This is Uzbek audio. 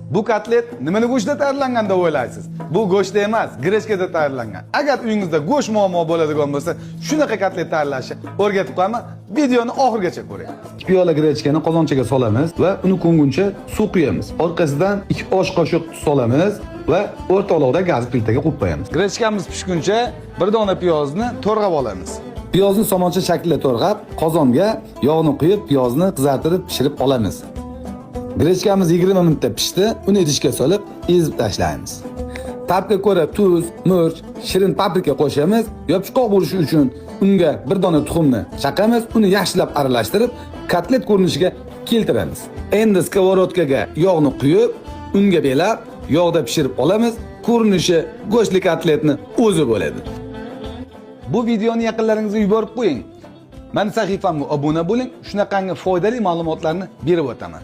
Bu kotlet nimani go'shtda tayyorlangan deb o'ylaysiz? Bu go'shtda emas, grechkada tayyorlangan. Agar uyingizda go'sht muammo bo'ladigan bo'lsa, shunaqa kotlet tayyorlashni o'rgatib qo'yaman. Videoni oxirigacha ko'ring. 2 piyola grechkani qozonchaga solamiz va uni ko'mguncha suv quyamiz. Orqasidan 2 osh qoshiq tuz solamiz va o'rta olovda gaz plitaga qo'yib qo'yamiz. Grechkamiz pishguncha bir dona piyozni to'g'rab olamiz. Piyozni somoncha shaklida to'g'rab, qozonga yog'ni quyib, piyozni qizartirib pishirib olamiz. Grechkamiz 20 minutda pishdi, uni idishga solib, ezib tashlaymiz. Ta'bga ko'ra tuz, murch, shirin paprika qo'shamiz. Yopishqoq bo'lishi uchun unga bir dona tuxumni chaqamiz, uni yaxshilab aralashtirib, kotlet ko'rinishiga keltiramiz. Endi skовородkaga yog'ni quyib, unga belab, yog'da pishirib olamiz. Ko'rinishi go'shtli kotletni o'zi bo'ladi. Bu videoni yaqinlaringizga yuborib qo'ying. Mani sahifamga obuna bo'ling, shunaqangi foydali ma'lumotlarni berib o'taman.